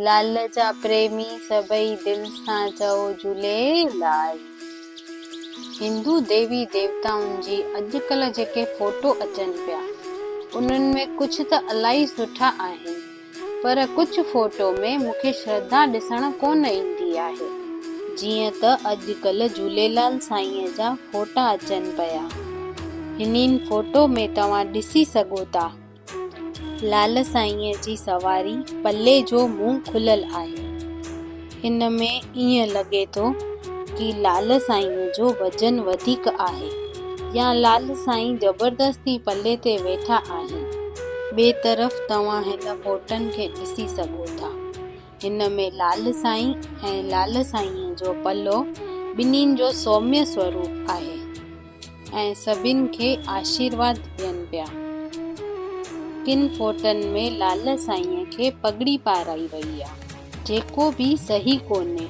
لال جا پريمي سڀئي دل سان چئو جهوليلال. هندو ديوي ديوتائن جي اڄڪلهه جيڪي فوٽو اچن پيا انهن ۾ ڪجهه ته الائي سٺا آهن پر ڪجهه فوٽو ۾ مونکي شرڌا ڏسڻ ڪونه ايندي آهي. جيئن ته اڄڪلهه جهوليلال سائين جا فوٽا اچن پيا هنن فوٽو ۾ توهان ڏسي سگهو ٿا. لال سائينء جي سواري پلي جو منهن کليل آهي. هن ۾ ائين لڳي ٿو ڪي لال سائينء جو وزن وڌيڪ آهي يا لال سائين زبردستي پلي تي ويٺا آهن. ٻئي طرف توهان هن فوٽن کي ڏسي سگهو ٿا. هن ۾ لال سائين ۽ لال سائينء جو پلو ٻنهين جو سوميه سوروپ آهي ۽ سڀن کي آشيرواد ڏين پيا. ڪن فوٽن ۾ لال سائينء کي پڳڙي پارائي وئي آ. جيڪو به صحيح ڪونهي.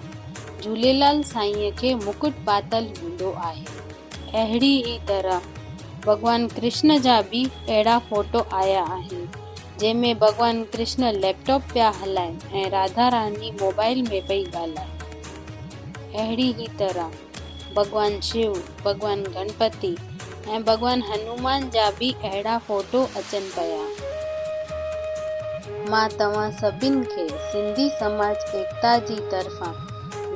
جهوليلال سائينء کي مڪٽ پاتل هوندو آهي. اهڙي ئي طرح ڀڳوان ڪرشن جا به اهڙا فوٽو آيا آهن، جنهن ۾ ڀڳوان ڪرشن ليپ ٽاپ پيا هلائين ۽ راڌا راني موبائل ۾ پئي ڳالهائي. اهڙي ئي طرح ڀڳوان شو، ڀڳوان گڻپتي ۽ ڀڳوان هنومان جا به اهڙا فوٽو اچن پيا. مان توهان سڀن کي سنڌي سماج ايڪتا جي طرفان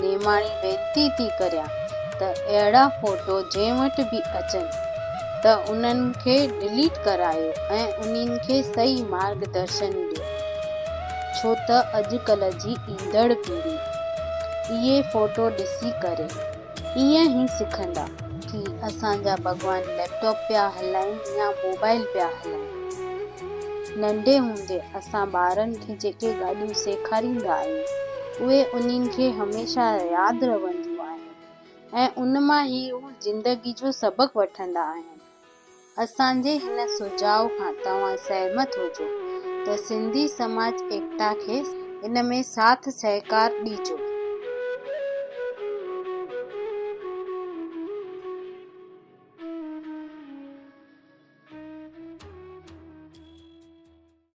نماڻي وينتي ٿي ڪريان ته اهڙا فوٽو جنهن وٽ به اچن ته انهن کي ڊليٽ ڪرايو ۽ انهن کي صحيح مارگ درشن ڏيو ڇو ته اڄڪلهه جي ايندڙ پيڙهي اهي فوٽو ڏسي ڪري ائين ئي سکندا ڪي اسان جا ڀڳوان ليپ ٽاپ پيا هلائين يا موبائل پيا هلائين. ننڍي هوندي اسان ٻارن کي جيڪي ڳالهيون سيکاريندا آهيون اهي انهن کي هميشه ياد رهنديون آهن ۽ ان مان ئي هو زندگي جو سبق وٺندا آهن. اسان جي هن سجهاء کان توهان سهمت هجو ته سنڌي سماج ايڪتا کي ان ۾ ساٿ سهڪار ڏيجو.